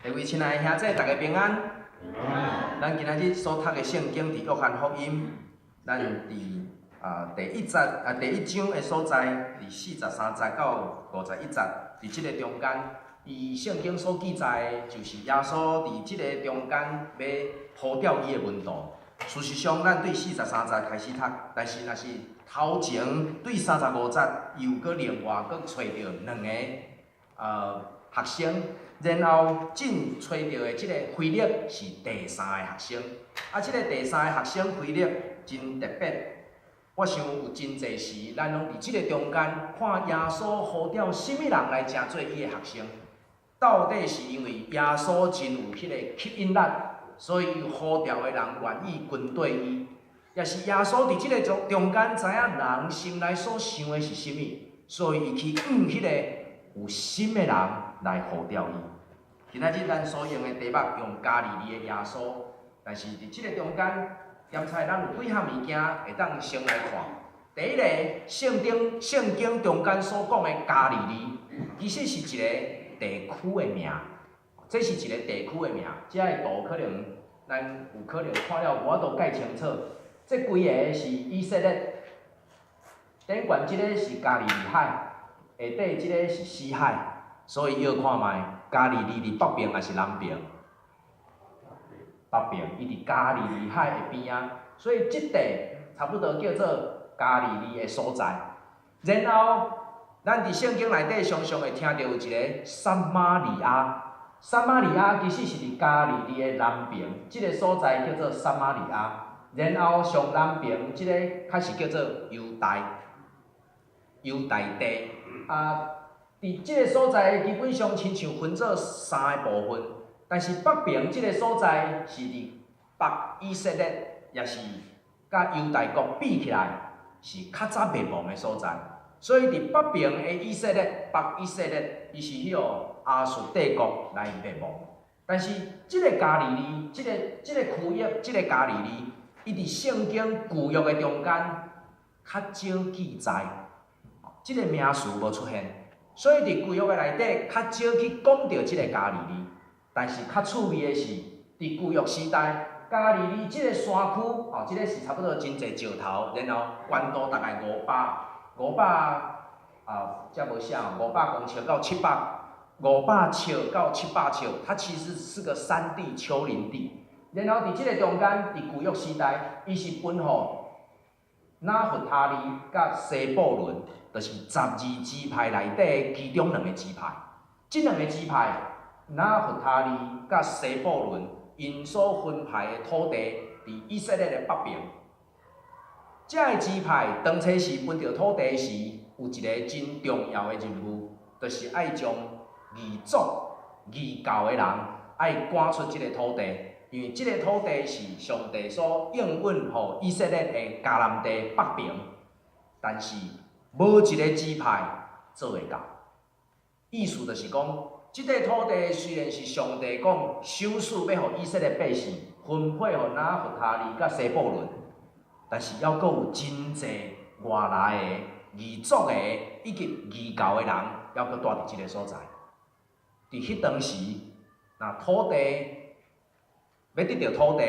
各位親愛的兄弟，大家平安。咱今仔日所讀的聖經佇約翰福音，咱佇第一節第一章的所在，佇43節到51節，佇這个中間，伊聖經所記載的，就是耶穌佇這个中間欲呼召伊的門徒。事實上，咱對四十三節開始讀，但是若是頭前對35節，伊有閣另外閣揣著兩个學生，然後進揣著的這个腓力是第三个學生。啊，這个第三个學生腓力真特別。我想有真濟時，咱攏佇這个中間看耶穌呼召啥物人來成做伊的學生。到底是因為耶穌真有彼个吸引力，所以伊呼召的人願意跟綴伊，抑是耶穌佇這个中間知影人心內所想的是啥物，所以伊去向彼个有心的人來呼召伊。今仔日咱所用的題目用加利利的耶穌，但是佇這个中間，檢查咱有幾項物件會當先來看。第一個，聖經中間所講的加利利，其實是一個地區的名，這是一個地區的名。這个圖可能咱有可能看了無法度蓋清楚。這規个是以色列，頂懸這个是加利利海，下底這个是死海，所以臆看覓，加利利佇北爿抑是南爿？北爿，伊佇加利利海的邊仔，所以這塊差不多叫做加利利的所在。然後，咱佇聖經內底常常會聽著有一个撒瑪利亞，撒瑪利亞其實是佇加利利的南爿，這个所在叫做撒瑪利亞。然後上南爿這个較是叫做猶大，猶大地。啊，佇這个所在基本上親像分做三个部分，但是北爿這个所在是佇北以色列，也是佮猶大國比起來是較早滅亡的所在。所以佇北爿的以色列，北以色列，伊是彼予亞述帝國來滅亡。但是這个加利利，這个區域，這个加利利，伊佇聖經舊約的中間較少記載，這个名詞無出現，所以佇舊約的內底較少去講著這个加利利。但是較趣味的是，佇舊約時代，加利利這个山區，哦，這个是差不多真濟石頭，然後懸度大概五百啊，遮無寫哦，500公尺到七百，500尺到700尺，它其實是個山地丘陵地。然後佇這个中間，佇舊約時代，伊是分予拿弗他利佮西布倫，就是12支派內底的其中兩个支派。這兩个支派，拿弗他利佮西布倫，𪜶所分派的土地，佇以色列的北爿。這个支派當初時分著土地時，有一个真重要的任務，就是愛將異族、異教的人愛趕出這个土地，因為這个土地是上帝所應允予以色列的迦南地北爿，但是無一个支派做會到。意思就是講，這塊土地雖然是上帝講賞賜欲予以色列百姓分配予拿弗他利佮西布倫，但是猶閣有真濟外來的、異族的以及異教的人，猶閣住佇這个所在。佇彼當時，若土地欲得著土地，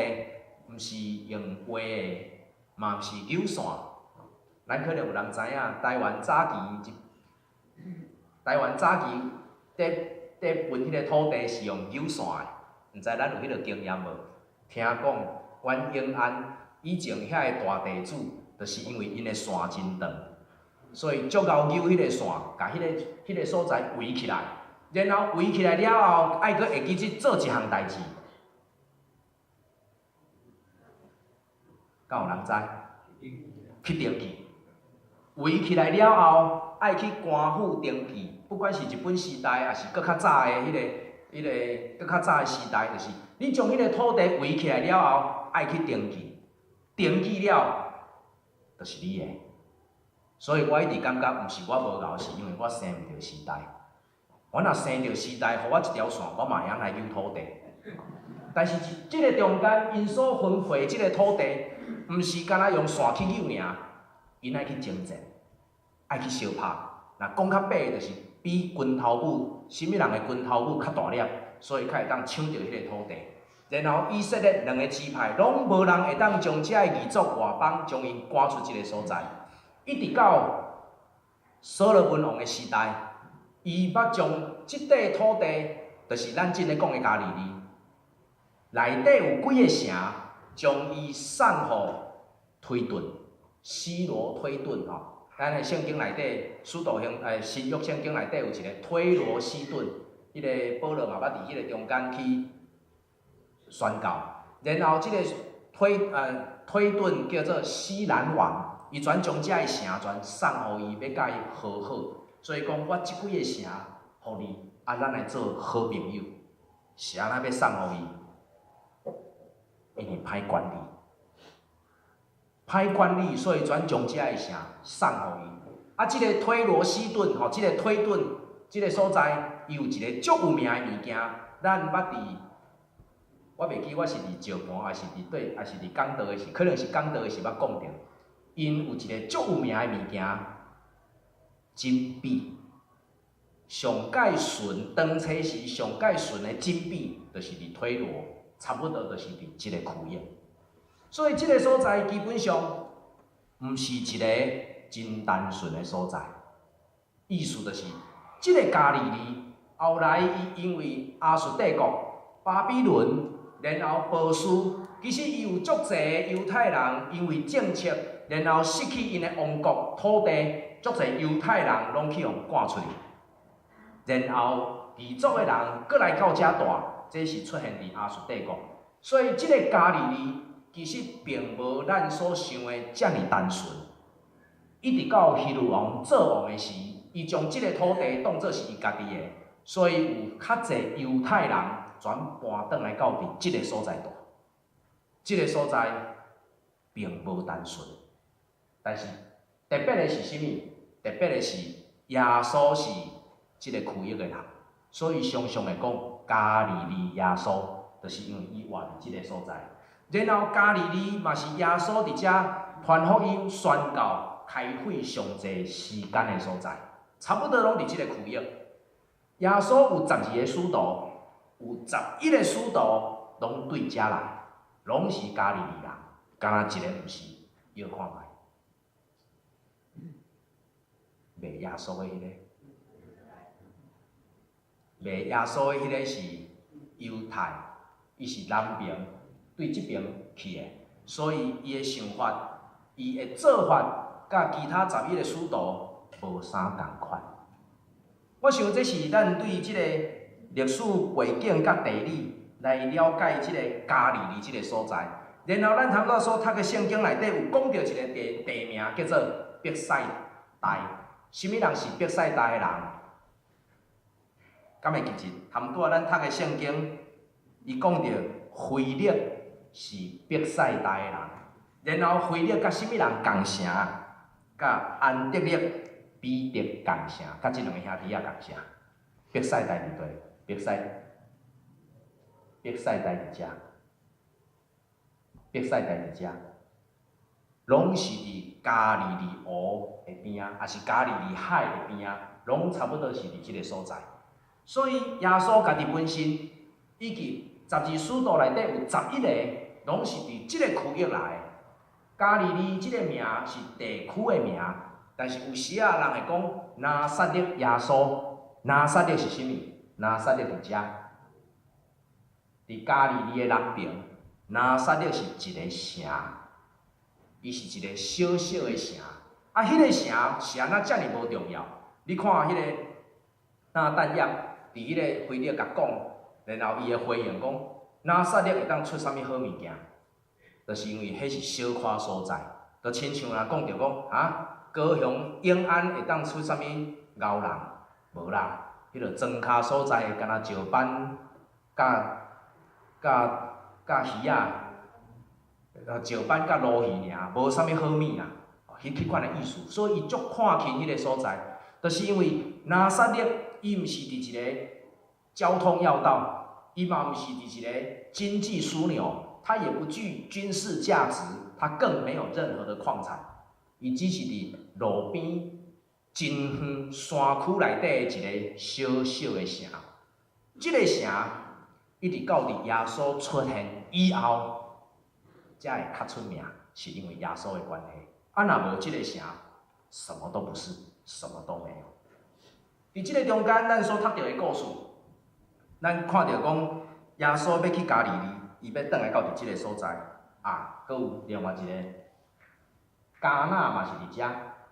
毋是用畫的，嘛毋是扭線。咱可能有人知影，台灣早期佇分彼个土地是用扭線的，毋知咱有彼个經驗無？聽講，阮永安以前遐个大地主，就是因為𪜶的線真長，所以足𠢕扭彼个線，共彼个所在圍起來，然後圍起來了後，愛閣會記去做一項代誌。敢有人知？去登記，圍起來了後，愛去官府登記，不管是日本時代，抑是閣較早的彼个閣較早的時代，就是你將彼个土地圍起來了後，愛去登記，登記了，就是你的。所以我一直感覺，毋是我無𠢕，是因為我生毋著時代。我若生著時代，予我一條線，我嘛會曉來扭土地。但是這个中間，𪜶所分配這个土地，毋是干焦用線去扭爾，𪜶愛去征戰，愛去相拍。若講較白，就是比拳頭母，啥物人的拳頭母較大粒，所以較會當搶著彼个土地。然後以色列兩个支派攏無人會當將遮个異族外邦將𪜶趕出這个所在。一直到所羅門王的時代，伊捌將這塊土地，就是咱正咧講的加利利，內底有幾个城，將伊送予推頓，西羅推頓吼。咱的聖經內底，使徒行新約聖經內底有一個推羅西頓，彼个保羅嘛捌佇彼个中間去宣教。然後這个推頓叫做西蘭王，伊全將遮个城全送予伊，欲佮伊和好。所以講，我這幾个城予你，啊，咱來做好朋友。是按怎欲送予伊？因為歹管理，歹管理，所以全將遮个城送予伊。啊，這个推羅西頓吼，這个推頓這个所在，伊有一个足有名的物件，咱捌佇，我袂記我是佇石盤，抑是佇佗，抑是佇講道的時，可能是講道的時捌講著。𪜶有一个足有名的物件，金幣。上蓋純當初時上蓋純的金幣，就是佇推羅，差不多就是佇這个區域。所以這个所在基本上毋是一个真單純的所在。意思就是，這个加利利後來伊因為亞述帝國、巴比倫，然後波斯，其實伊有足濟猶太人因為政策，然後失去𪜶的王國土地，足濟猶太人攏去予趕出去。然後異族的人閣來到遮住，這是出現佇亞述帝國。所以這个加利利其實並無咱所想的遮爾單純。一直到希律王做王的時，伊將這个土地當做是伊家己的，所以有較濟猶太人全搬轉來到佇這个所在住。這个所在並無單純，但是特別的是啥物？特別的是耶穌是這个區域的人，所以常常會講加利利耶穌，就是因為伊活佇這个所在。然後加利利嘛是耶穌佇遮傳福音、宣教、開會上濟時間的所在，差不多攏佇這个區域。耶穌有12个使徒，有11个使徒攏對遮來，攏是加利利人，敢若一个毋是，搖看覓，賣耶穌的彼个，賣耶穌的彼个是猶太，伊是南邊對這邊去的，所以伊的想法、伊的做法，佮其他十一个使徒無啥仝款。我想這是咱對這个歷史背景佮地理來了解這个加利利這个所在。然後咱頭拄所讀的聖經內底有講著一个地名叫做伯賽大。啥物人是伯賽大的人？敢會記得？頭拄仔咱讀的聖經，伊講著腓力是伯賽大的人，然後腓力佮啥物人仝城？佮安德烈、彼得仝城，佮這兩个兄弟仔仝城。伯賽大佇佗？伯賽大佇遮，伯賽大佇遮，攏是佇加利利湖的邊仔，抑是加利利海的邊仔，攏差不多是佇這个所在。所以耶穌家己本身，以及十二使徒內底有11个，攏是佇這个區域來的。加利利這个名是地區的名，但是有時仔人會講拿撒勒耶穌，拿撒勒是啥物？拿撒勒佇遮，佇加利利的南邊。拿撒勒是一个城，伊是一个小小的城。啊，彼个城是按怎遮爾無重要？你看彼个拿但業佇彼个腓力共講，然後伊的回應講，拿撒勒會當出啥物好物件？就是因為彼是小可所在，就親像人講著講，啊，高雄永安會當出啥物𠢕人？無啦，彼个莊跤所在，敢若石斑佮佮佮魚仔，石斑佮鱸魚爾，無啥物好物啦。彼款的意思，所以伊足看輕彼个所在，就是因為拿撒勒伊毋是佇一个交通要道，伊嘛毋是佇一个經濟樞紐，它也不具軍事價值，它更沒有任何的礦產，伊只是佇路邊真遠山區內底的一个小小的城。這个城一直到佇耶穌出現以後，才會較出名，是因為耶穌的關係。啊，若無這个城，什麼都不是，什麼都沒有。佇這个中間，咱所讀著的故事，咱看著講耶穌欲去加利利，伊欲轉來到佇這个所在，啊，閣有另外一个迦拿嘛是佇遮，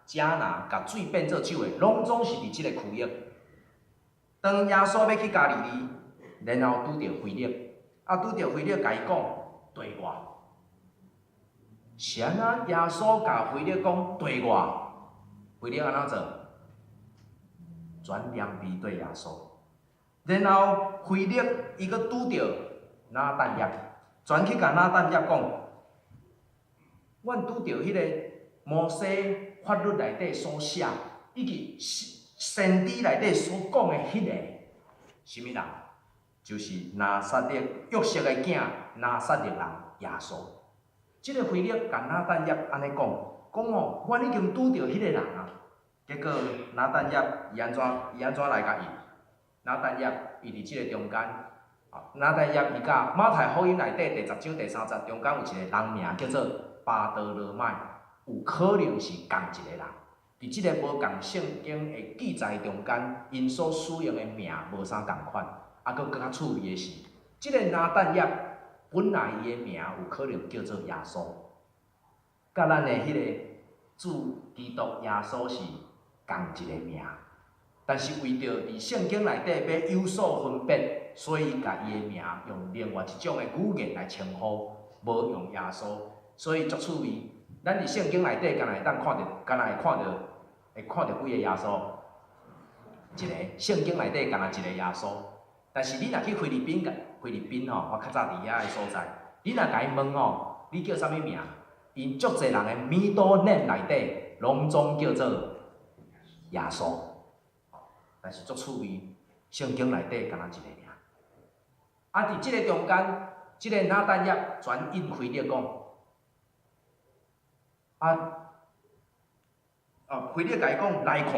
迦拿共水變做酒的，攏總是佇這个區域。當耶穌欲去加利利，然後拄著腓力，啊，拄著腓力共伊講綴我。是按怎耶穌共腓力講綴我？腓力按怎做？轉臉皮對耶穌。然後腓力伊閣拄著拿但業，轉去共拿但業講：阮拄著彼个摩西法律內底所寫，以及先知內底所講的彼个，啥物人？就是拿撒勒約瑟的囝，拿撒勒人耶穌。這个腓力共拿但業按呢講，講哦，阮已經拄著彼个人啊。結果拿但業伊按怎伊按怎來共應？拿但業伊佇這个中間，啊，拿但業伊共馬太福音內底第10章第3節中間有一个人名叫做巴多羅買，有可能是仝一個人。佇這个無仝聖經的記載中間，𪜶所使用的名無啥仝款。啊，閣閣較趣味的是，這个拿但業本來伊的名有可能叫做耶穌，佮咱的彼个主基督耶穌是仝一个名，但是為著佇聖經內底欲有所分別，所以共伊的名用另外一種的語言來稱呼，無用耶穌，所以足趣味。咱佇聖經內底，敢若會當看著，敢若會看著，會看著幾個耶穌？一个，聖經內底敢若一個耶穌。但是你若去菲律賓，菲律賓吼，我較早佇遐的所在，你若共伊問吼，你叫啥物名？𪜶足濟人的 middle name 內底，攏總叫做耶穌。但是足趣味，聖經內底敢若一个爾。啊，佇這个中間，這个拿但業轉應腓力講，啊，哦，腓力共伊講來看，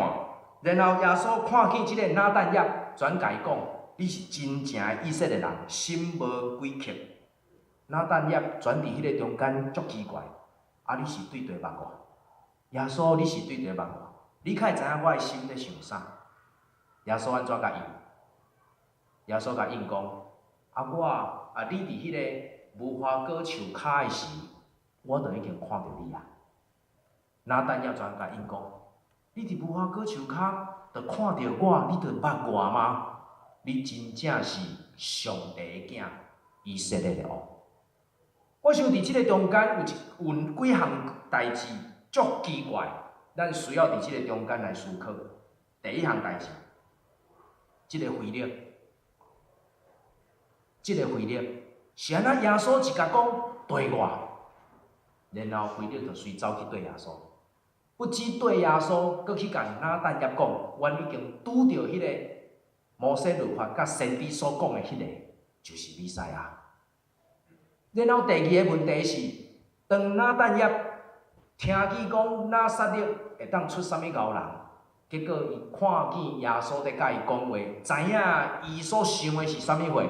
然後耶穌看見這个拿但業，轉共伊講，你是真正的以色列人，心無詭曲。拿但業轉佇彼个中間足奇怪，啊，你是對佗捌我？耶穌，你是對佗捌我？你敢會知影我的心咧想啥？耶穌按怎共應？耶穌共應講：啊，我啊，你佇彼个無花果樹跤的時，我就已經看著你啊。拿但業轉共應講：你佇無花果樹跤就看著我，你就捌我嗎？你真正是上帝的囝，以色列的王。我想佇這个中間有一有幾項代誌足奇怪，咱需要佇這个中間來思考。第一項代誌，這个腓力，這个腓力是按怎耶穌一共講綴我，然後腓力就隨走去綴耶穌，不止綴耶穌，閣去共拿但業講，阮已經拄著彼個摩西律法佮先知所講的彼個，就是彌賽亞。然後第二个問題是，當拿但業聽見講拿撒勒會當出啥物𠢕人，結果伊看見耶穌佇佮伊講話，知影伊所想的是啥物貨，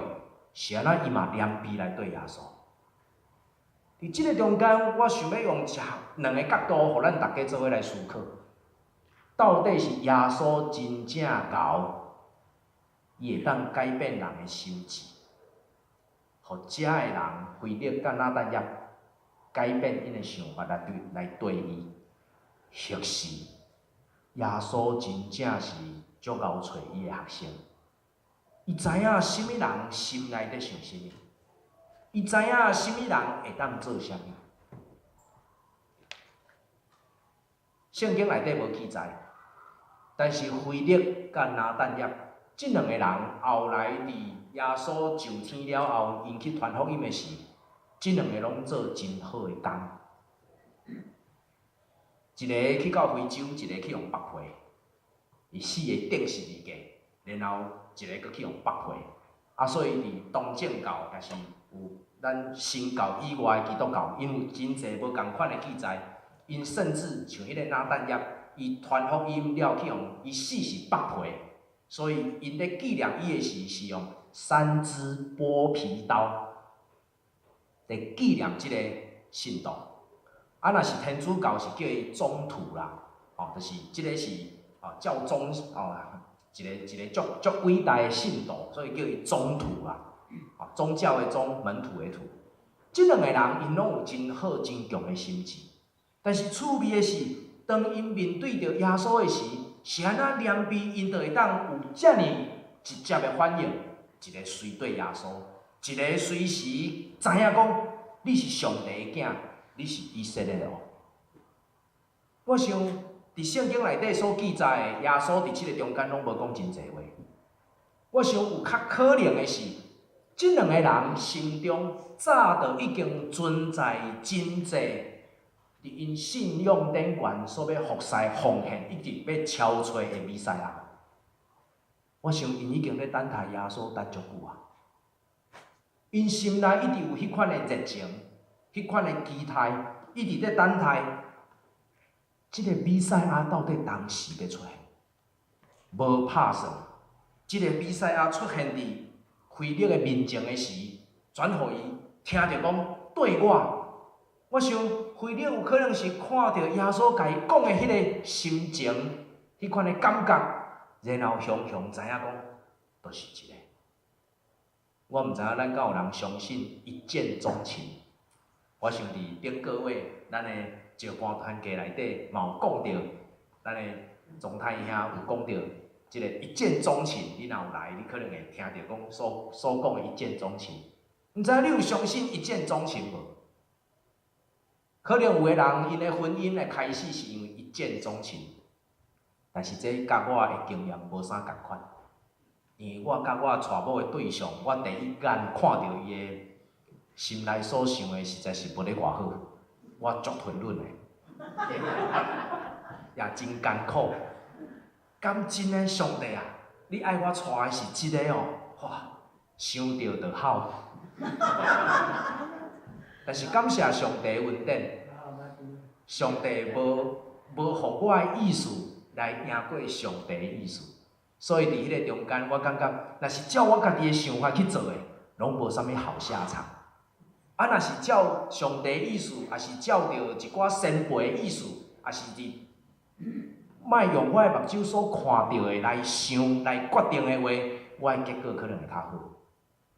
是按怎伊嘛臉皮來對耶穌。佇這个中間，我想欲用一項兩个角度，予咱逐家做伙來思考，到底是耶穌真正𠢕，伊會當改變人的心智，予遮的人腓力佮拿但業改變𪜶的想法來對伊，或是耶穌真正是足𠢕揣伊的學生，伊知影啥物人心內佇想啥物，伊知影啥物人會當做啥物。聖經內底無記載，但是腓力佮拿但業這兩个人後來佇耶穌上天了後，𪜶去傳福音的時，這兩个攏做真好的工。一个去到非洲，一个去予縛皮。伊四个釘十字架，然後一个閣去予縛皮。啊，所以佇東正教，抑是有咱新教以外的基督教，𪜶有真濟無仝款的記載。𪜶甚至像彼个拿但業，伊傳福音了去予伊死是縛皮，所以𪜶咧紀念伊的時，是用三支剝皮刀，佇紀念這個信徒。啊，若是天主教是叫伊宗徒啦，吼，就是這个是哦教宗哦，一个一个足足偉大的信徒，所以叫伊宗徒啦。哦，宗教的宗，門徒的徒。這兩個人𪜶攏有真好、真強的心志，但是趣味的是，當𪜶面對著耶穌的時，是按怎憐悲，𪜶就會當有遮爾直接的反應？一个隨綴耶穌，一个隨時知影講你是上帝的囝，你是以色列王。我想，佇聖經內底所記載的，耶穌佇這个中間攏無講真濟話。我想有較可能的是，這兩個人心中早就已經存在真濟，佇𪜶信仰頂懸所欲服侍奉獻，一直欲超揣的彌賽亞。我想𪜶已經咧等待耶穌等足久啊！𪜶心內一直有彼款的熱情，彼款的期待，一直咧等待。這个彌賽亞到底當時欲出現？無拍算，這个彌賽亞出現佇腓力的面前的時，轉予伊聽著講對我。我想腓力有可能是看著耶穌共伊講的彼个心情，彼款的感覺，然後雄雄知影講，就是這个。我毋知影咱敢有人相信一見鍾情？我想佇頂個月咱的石盤團契內底嘛有講著，咱的總太兄有講著，這个一見鍾情，你若有來，你可能會聽著講所所講的一見鍾情。毋知你有相信一見鍾情無？可能有的人𪜶的婚姻的開始是因為一見鍾情，但是這佮我的經驗無啥仝款，因為我佮我娶某的對象，我第一眼看著伊的心內所想的，實在是無咧偌好，我足吞忍的，也真艱苦。敢真的上帝啊！你愛我娶的是這个哦，哇，想著就吼。但是感謝上帝恩典，上帝無無予我的意思來贏過上帝的意思，所以佇彼个中間，我感覺，若是照我家己的想法去做的，攏無啥物好下場。啊，若是照上帝意思，抑是照著一寡先輩的意思，抑是佇莫用我的目睭所看著的來想、來決定的話，我的結果可能會較好。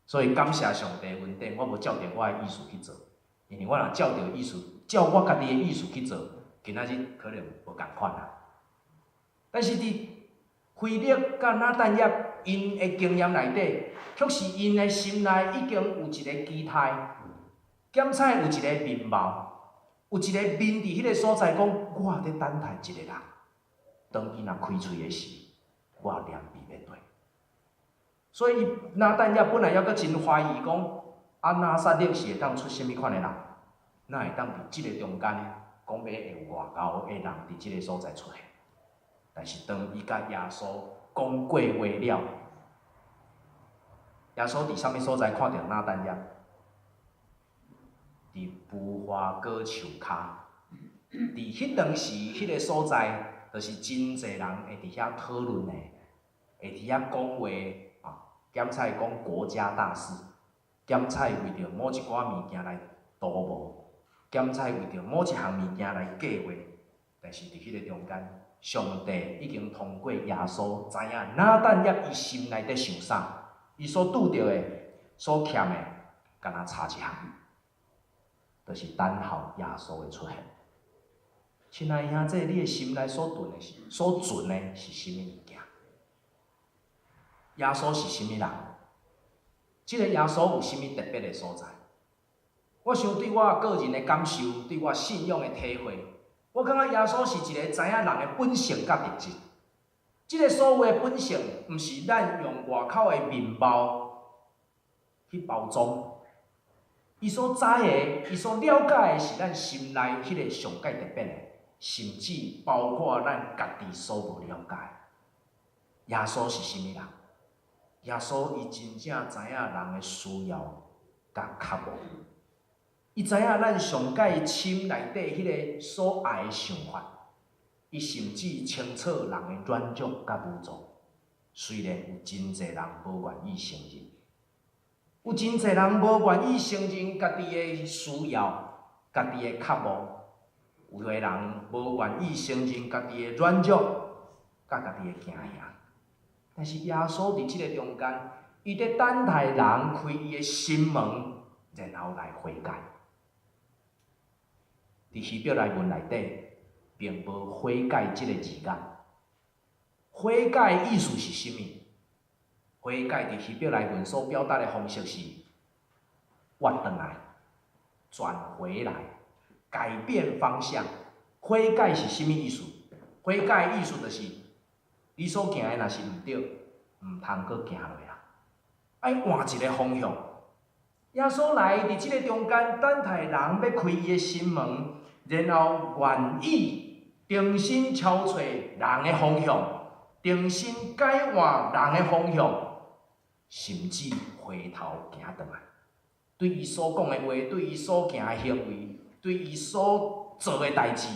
所以感謝上帝恩典，我無照著我的意思去做，因為我若照著意思，照我家己的意思去做，今仔日可能無仝款啊。但是佇腓力佮拿但業𪜶的經驗內底，卻是𪜶的心內已經有一个期待，檢採有一个面貌，有一個面佇彼个所在講，我佇等待一个人。當伊若開喙的時，我連鼻欲對。所以拿但業本來猶閣真懷疑講，啊拿撒勒是會當出啥物款的人？哪會當佇這个中間講欲會有偌𠢕的人佇這个所在出現？但是當伊佮耶穌講過話了，耶穌佇啥物所在看著拿但業？佇無花果樹跤，佇彼當時彼个所在，就是真濟人會佇遐討論的，會佇遐講話啊，檢採講國家大事，檢採為著某一寡物件來圖謀，檢採為著某一項物件來計劃，但是佇彼个中間，上帝已經通過耶穌知影拿但業伊心內底想啥，伊所拄著的、所欠的，敢若差一項，就是等候耶穌的出現。親愛兄弟，你的心內所存的是、所存的是啥物物件？耶穌是啥物人？這个耶穌有啥物特別的所在？我想對我個人的感受，對我信仰的體會，我感覺耶穌是一个知影人的本性佮特質。這个所謂的本性，毋是咱用外口的面貌去包裝。伊所知的，伊所了解的是咱心內彼个上蓋特別的，甚至包括咱家己所無了解。耶穌是啥物人？耶穌伊真正知影人的需要佮渴慕，伊知影咱上蓋深內底彼个所愛的想法，伊甚至清楚人的軟弱佮無助。雖然有真濟人無願意承認，有真濟人無願意承認家己的需要、家己的渴慕；有的人無願意承認家己的軟弱、佮家己的驚嚇。但是耶穌佇這个中間，伊佇等待人開伊的心門，然後來悔改。佇希伯來文內底，並無悔改這个字眼。悔改意思是啥物？悔改佇希伯來文所表達的方式是轉轉來、轉回來、改變方向。悔改是啥物意思？悔改意思就是你所行的若是毋對，毋通閣行落啊，愛換一个方向。耶穌來佇這个中間等待人欲開伊的心門，然後願意重新敲揣人的方向，重新改換人的方向，甚至回頭行轉來，對伊所講的話，對伊所行的行為，對伊所做的代誌，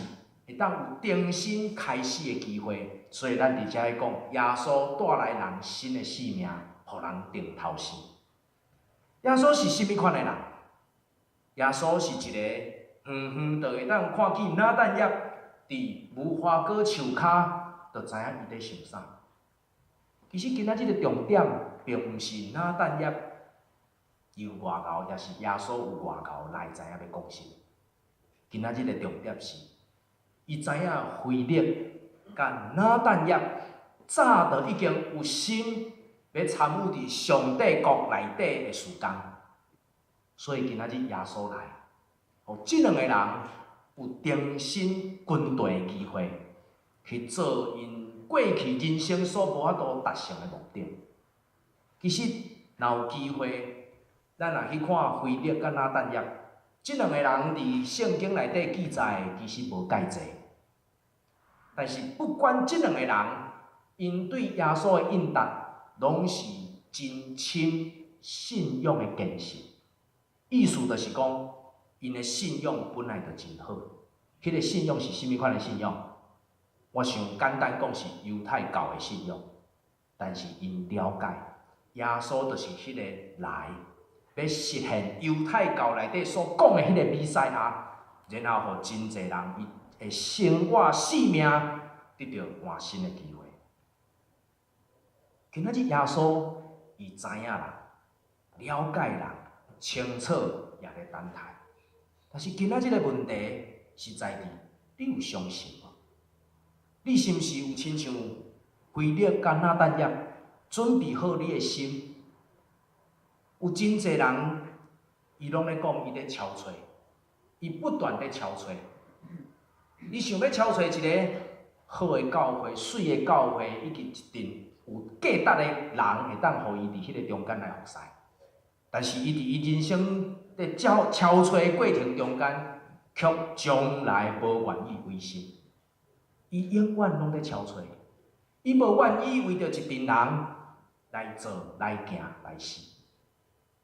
會當有重新開始的機會。所以咱佇遮咧講，耶穌帶來人新的生命，予人重頭生。耶穌是啥物款的人？耶穌是一個遠遠就會當看見拿但業佇無花果樹跤，就知影伊佇想啥。其實今仔日的重點，並毋是拿但業有偌𠢕，抑是耶穌有偌𠢕來知影欲講啥。今仔日的重點是，伊知影腓力佮拿但業早就已經有心欲參與佇上帝國內底的事工，所以今仔日耶穌來，予這兩個人有重新跟隨的機會，去做𪜶過去人生所無法度達成的目的。其實，若有機會，咱若去看腓力佮拿但業，這兩个人佇聖經內底記載其實無蓋濟，但是不管這兩个人，𪜶對耶穌的應答，攏是真深信仰的堅信。意思就是講，𪜶的信仰本來就真好。彼个信仰是啥物款的信仰？我想簡單講是猶太教的信仰，但是𪜶了解耶穌就是彼个來欲實現猶太教內底所講的彼個彌賽亞，然後予真濟人伊的生活性命得著換新的機會。今仔日耶穌伊知影人，了解人，清楚也咧等待。但是今仔日的問題是在佇你有相信無？你是毋是有親像腓力佮拿但業準備好你的心？有真濟人，伊攏咧講伊咧敲揣，伊不斷咧敲揣。伊想欲敲揣一个好的教會、媠的教會，以及一陣有價值的人，會當予伊佇彼个中間來服侍。但是伊佇伊人生佇敲敲揣的過程中間，卻從來無願意違心。伊永遠攏佇敲揣，伊無願意為著一陣人來做、來行、來死。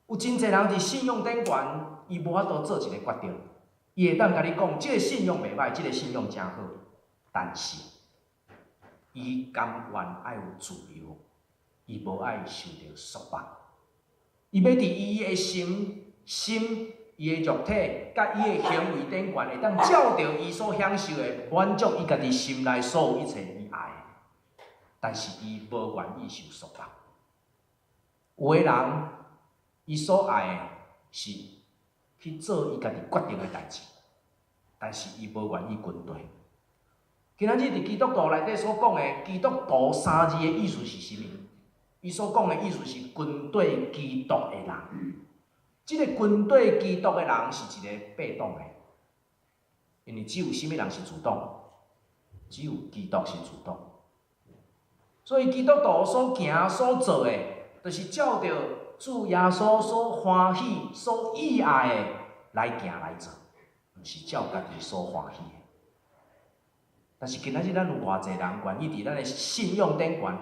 有真濟人佇信仰頂懸，伊無法度做一个決定。伊會當共你講，這个信仰袂䆀，這个信仰誠好，但是伊甘願愛有自由，伊無愛受著束縛。伊欲佇伊的心、心、伊的肉體，佮伊的行為頂懸，會當照著伊所享受的，滿足伊家己心內所有一切伊愛的。但是伊無願意受束縛。有的人，伊所愛的是去做伊家己決定的代誌，但是伊無願意跟隨。今仔日佇基督徒內底所講的基督徒三字的意思是啥物？伊所講的意思是跟隨基督的人。這个跟隨基督的人是一个被動的，因為只有啥物人是主動？只有基督是主動。所以基督徒所行所做的，就是照著主耶穌所歡喜、所喜愛的來行來做，毋是照家己所歡喜的。但是今仔日咱有偌濟人願意佇咱的信仰頂懸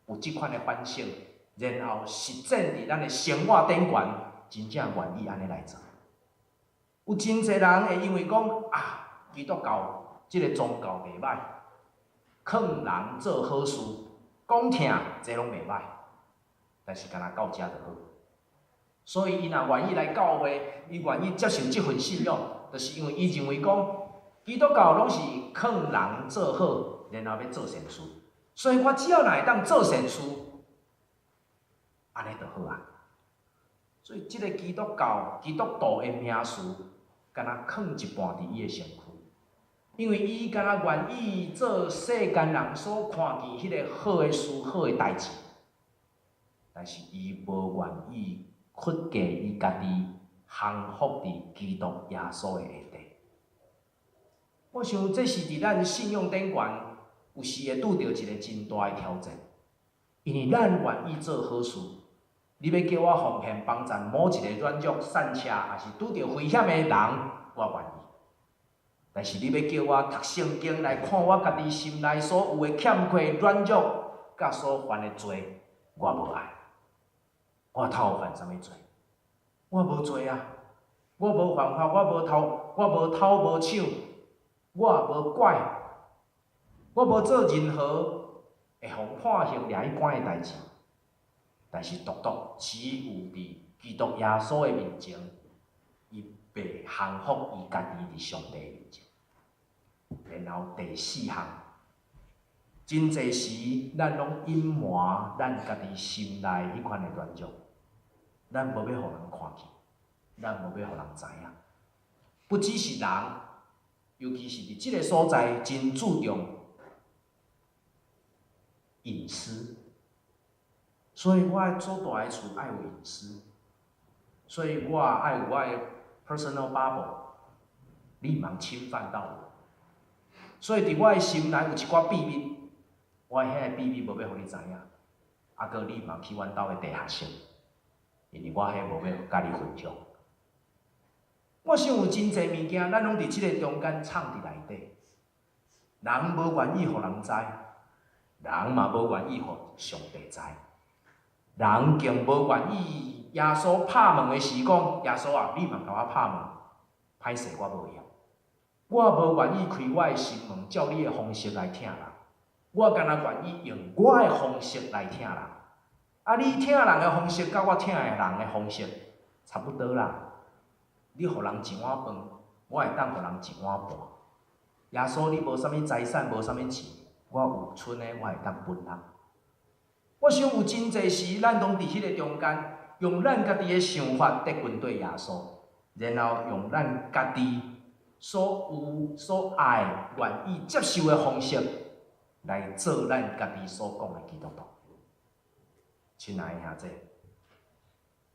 有這款的反省，然後實踐佇咱的生活頂懸，真正願意按呢來做。有真濟人會因為講啊，基督教這个宗教袂䆀，勸人做好事，講疼，這攏袂䆀，但是干焦到遮就好。所以伊若願意來教會，伊願意接受這份信仰，就是因為伊認為講，基督教攏是勸人做好，然後欲做善事。所以我只要若會當做善事，按呢就好啊。所以這个基督教、基督徒的名詞，敢若囥一半佇伊的身軀，因為伊敢若願意做世間人所看見彼个好的事、好的代誌，但是伊無願意屈架伊家己降服佇基督耶穌的下底。我想這是佇咱信仰頂懸有時會拄著一个真大的挑戰，因為咱願意做好事。你欲叫我奉獻幫贊某一个軟弱、散赤，抑是拄著危險的人，我願意。但是你欲叫我讀聖經來看我家己心內所有的欠缺、軟弱，佮所犯的罪，我無愛。我頭犯啥物罪？我無罪啊！我無犯法，我無偷，我無偷無搶，我無拐，我無做任何會予判刑掠去關的代誌。但是獨獨只有佇基督耶穌的面前，伊袂降服伊家己佇上帝的面前。然後第四項，真濟時咱攏隱瞞咱家己心內彼款的軟弱，咱無欲予人看見，咱無欲予人知影。不只是人，尤其是佇這个所在，真注重隱私。所以我所蹛的厝愛有隱私，所以我愛有我的 personal bubble，你毋通侵犯到我。所以佇我的心內有一寡秘密，我彼个秘密無欲予你知影，啊，閣你毋通去阮兜的地下室，因為我彼無欲佮你分享。我想有真濟物件，咱攏佇這个中間藏佇內底，人無願意予人知，人嘛無願意予上帝知。人更無願意耶穌拍門的時講，耶穌啊，你毋通共我拍門，歹勢我無閒。我無願意開我的心門，照你的方式來疼人。我干焦願意用我的方式來疼人。啊，你疼人的方式，佮我疼的人的方式差不多啦。你予人一碗飯，我會當予人一碗半。耶穌，你無啥物財產，無啥物錢，我有賰的，我會當分人。我想有真濟時，咱攏佇彼个中間，用咱家己的想法來跟隨耶穌，然後用咱家己所有、所愛、願意接受的方式來做咱家己所講的基督徒。親愛的兄弟，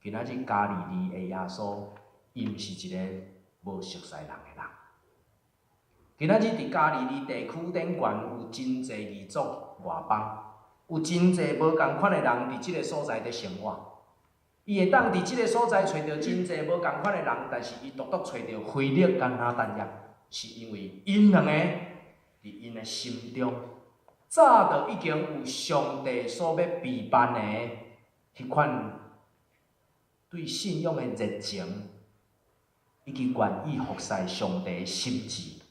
今仔日加利利的耶穌，伊毋是一个無熟似人的人。今仔日佇加利利地區頂懸有真濟異族外邦。有真濟無仝款的人佇這个所在佇生活，伊會當佇這个所在揣著真濟無仝款的人，但是伊獨獨揣著腓力佮拿但業，是因為𪜶兩个佇𪜶的心中，早就已經有上帝所欲備辦的彼款對信仰的熱情，以及願意服侍上帝的心志，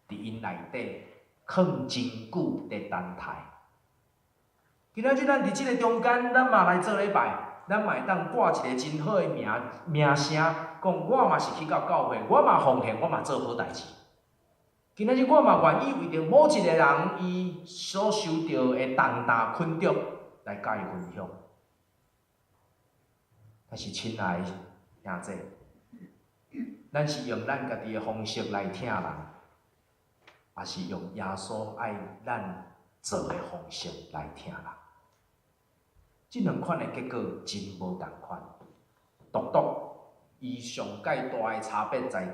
佇𪜶內底囥真久佇等待。今仔日咱佇這个中間，咱嘛來做禮拜，咱嘛會當掛一个真好的名名聲，講我嘛是去到教會，我嘛奉獻，我嘛做好代誌。今仔日我嘛願意為著某一个人伊所受著的重擔困擾來佮伊分享。但是親愛的兄弟，咱是用咱家己的方式來疼人，抑是用耶穌愛咱做的方式來疼人？這兩款的結果真無仝款。獨獨伊上蓋大的差別在佇，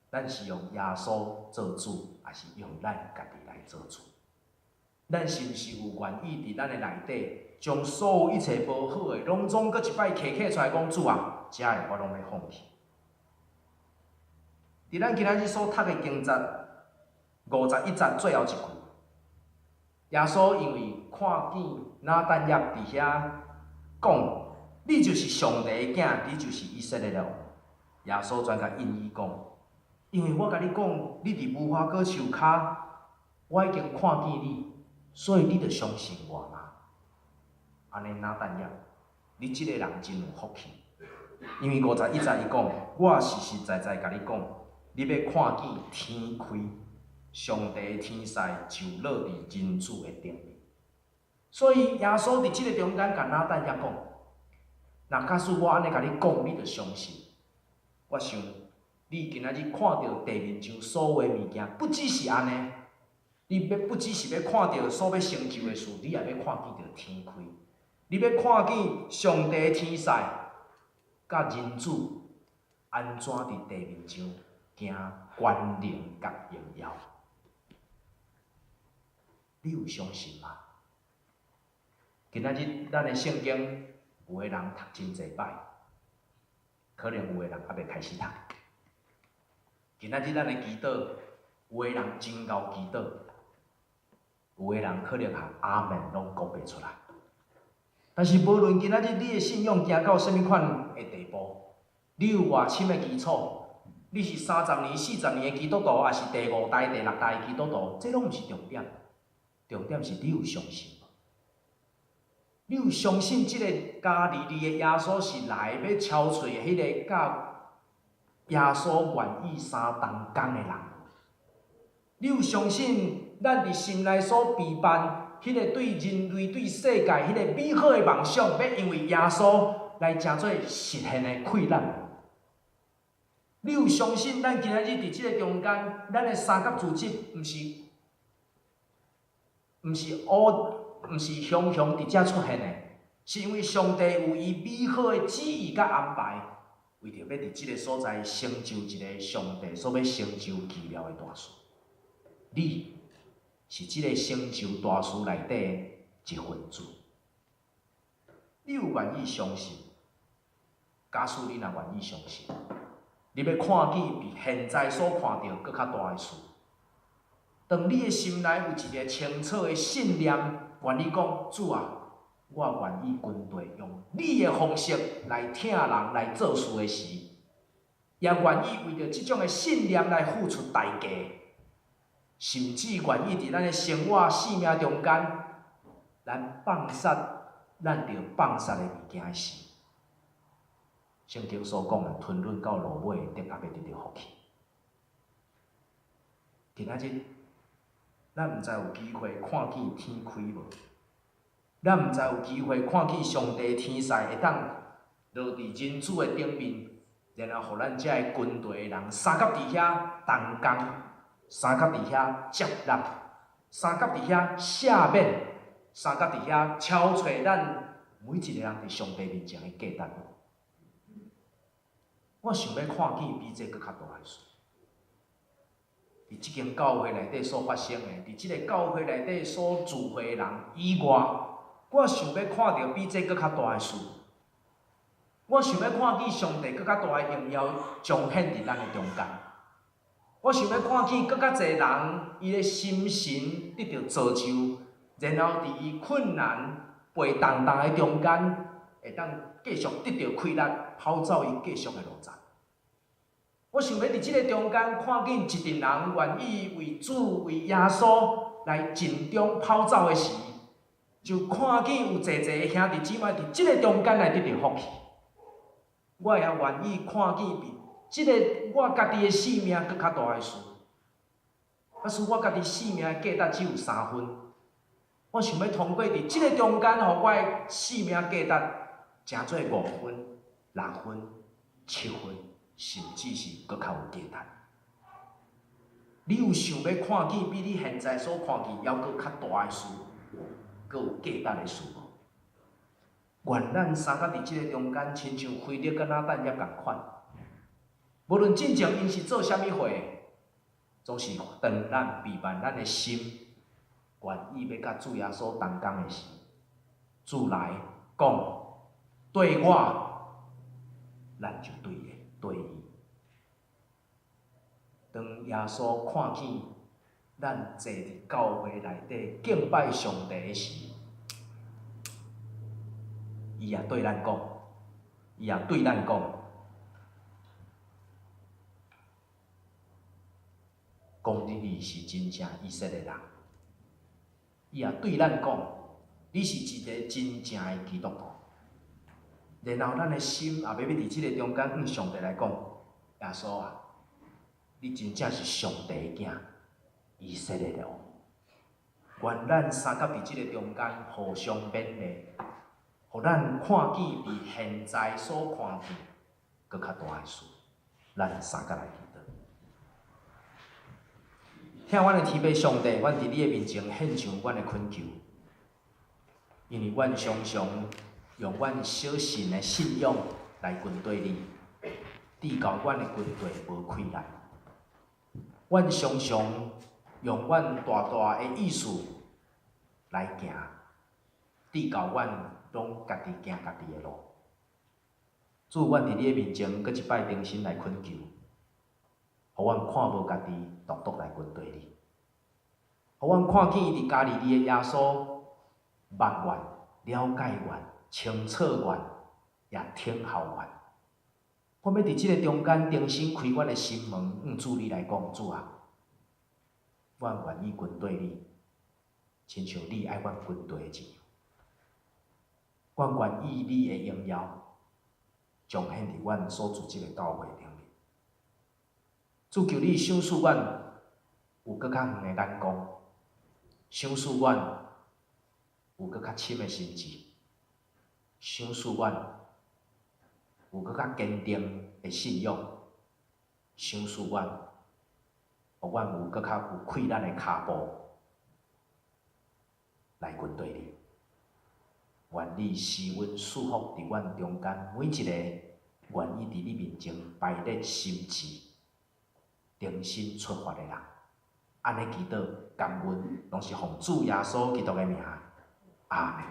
咱是用耶穌做主，抑是用咱家己來做主？咱是毋是有願意佇咱的內底，將所有一切無好的，攏總閣一擺揢起出來講主啊，這个我攏欲放棄。佇咱今仔日所讀的經節51節最後一句，耶穌因為看見拿但業佇遐講，你就是上帝的囝，你就是以色列的王。耶穌轉共應伊講，因為我共你講，你佇無花果樹跤，我已經看見你，所以你著相信我嗎？按呢拿但業你這个人真有福氣，因為51節伊講，我實實在在共你講，你欲看見天開，上帝的天使就落佇人子的頂面。所以耶穌佇這个中間共拿但業講，若假使我按呢共你講，你就相信。我想你今仔日看著地面上所有的物件，不只是按呢，你欲不只是欲看著所欲成就的事，你也欲看見著天開，你欲看見上帝的天使佮人子按怎佇地面上行權能佮榮耀。你有相信嗎？今仔日咱的聖經有的人讀真濟擺，可能有的人猶未開始讀。今仔日咱的祈禱，有的人真𠢕祈禱，有的人可能連阿門攏講袂出來。但是無論今仔日你的信仰行到啥物款的地步，你有偌深的基礎，你是30年、40年的基督徒，抑是第五代、第六代的基督徒，這攏毋是重點。重點是你有相信無？你有相信這个加利利的耶穌是來欲敲揣彼个佮耶穌願意相同工的人？你有相信咱佇心內所備辦彼个對人類、對世界彼个美好的夢想，欲因為耶穌來成做實現的氣力？你有相信咱今仔日佇這个中間，咱的三甲組織毋是雄雄佇遮出現的，是因為上帝有伊美好的旨意佮安排，為著欲佇這个所在成就一个上帝所欲成就奇妙的大事。你是這个成就大事內底的一份子。你有願意相信？假使你若願意相信，你欲看見比現在所看著閣較大的事。當你的心內有一个清楚的信念，願意講，主啊，我願意跟隨用你的方式來疼人、來做事的時，也願意為著這種的信念來付出代價，甚至願意佇咱的生活、生命中間，咱放殺咱著放殺的物件時，聖經所講的吞忍到落尾，的確欲得著福氣。今仔日，咱毋知有機會看見天開無？咱毋知有機會看見上帝天使會當落佇人子的頂面，然後予咱遮个軍隊的人相佮佇遐同工，相佮佇遐接納，相佮佇遐赦免，相佮佇遐敲揣咱每一個人佇上帝面前的價值。我想欲看見比這閣較大的事。佇這間教會內底所發生的，佇這个教會內底所聚會的人以外，我想欲看著比這閣較大的事。我想欲看見上帝閣較大的榮耀彰顯佇咱的中間。我想欲看見閣較濟人，伊的心神得著造就，然後佇伊困難、背重擔的中間，會當繼續得著氣力，跑走伊繼續的路程。我想欲佇這个中間看見一陣人願意為主、為耶穌來盡忠跑走的時，就看見有濟濟的兄弟姊妹佇這个中間來得著福氣。我也願意看見比這个我家己的性命閣較大的事。假使我家己性命的價值只有3分，我想欲通過佇這个中間，予我的性命價值成做5分、6分、7分，甚至是閣較有價值。你有想欲看見比你現在所看見猶閣較大的事，閣有價值的事無？願咱相佮佇這个中間，親像腓力佮拿但業仝款，無論進前𪜶是做啥物貨，總是當咱備辦咱的心，願意欲佮主耶穌同工的時，主來講對我，咱就對伊對伊。當耶穌看見咱坐佇教會內底敬拜上帝的時，伊也對咱講，伊也對咱講，講你是真正以色列人。伊也對咱講，你是一个真正的基督徒。然後咱的心也欲欲佇這个中間，向上帝來講：耶穌啊，你真正是上帝的囝，以色列的王。願咱相佮佇這个中間互相勉勵，予咱看見比現在所看見閣較大的事。咱相佮來祈禱。疼阮的天父上帝，阮佇你的面前獻上阮的懇求，因為阮常常用阮小信的信仰來跟綴你，直到阮的軍隊無氣力。阮常常用阮大大的意思來行，直到阮攏家己行家己的路。主，阮佇你的面前，閣一擺重新來懇求，予阮看無家己獨獨來跟綴你，予阮看見佇加利利的耶穌，捌阮、了解阮、清楚阮，也聽候阮。我欲佇這个中間重新開阮的心門，向主你來講，主啊，阮願意跟綴你，親像你愛阮跟綴的一樣。阮願意你的榮耀彰顯佇阮所組織的教會頂面。主，求你賞賜阮有閣較遠的眼光，賞賜阮有閣較深的心志，賞賜阮有閣較堅定的信仰，賞賜阮，予阮有閣較有氣力的跤步來跟綴你。願你施恩賜福佇阮中間每一个願意佇你面前排列心志、重新出發的人。按呢祈禱感恩，攏是奉主耶穌基督的名。阿們。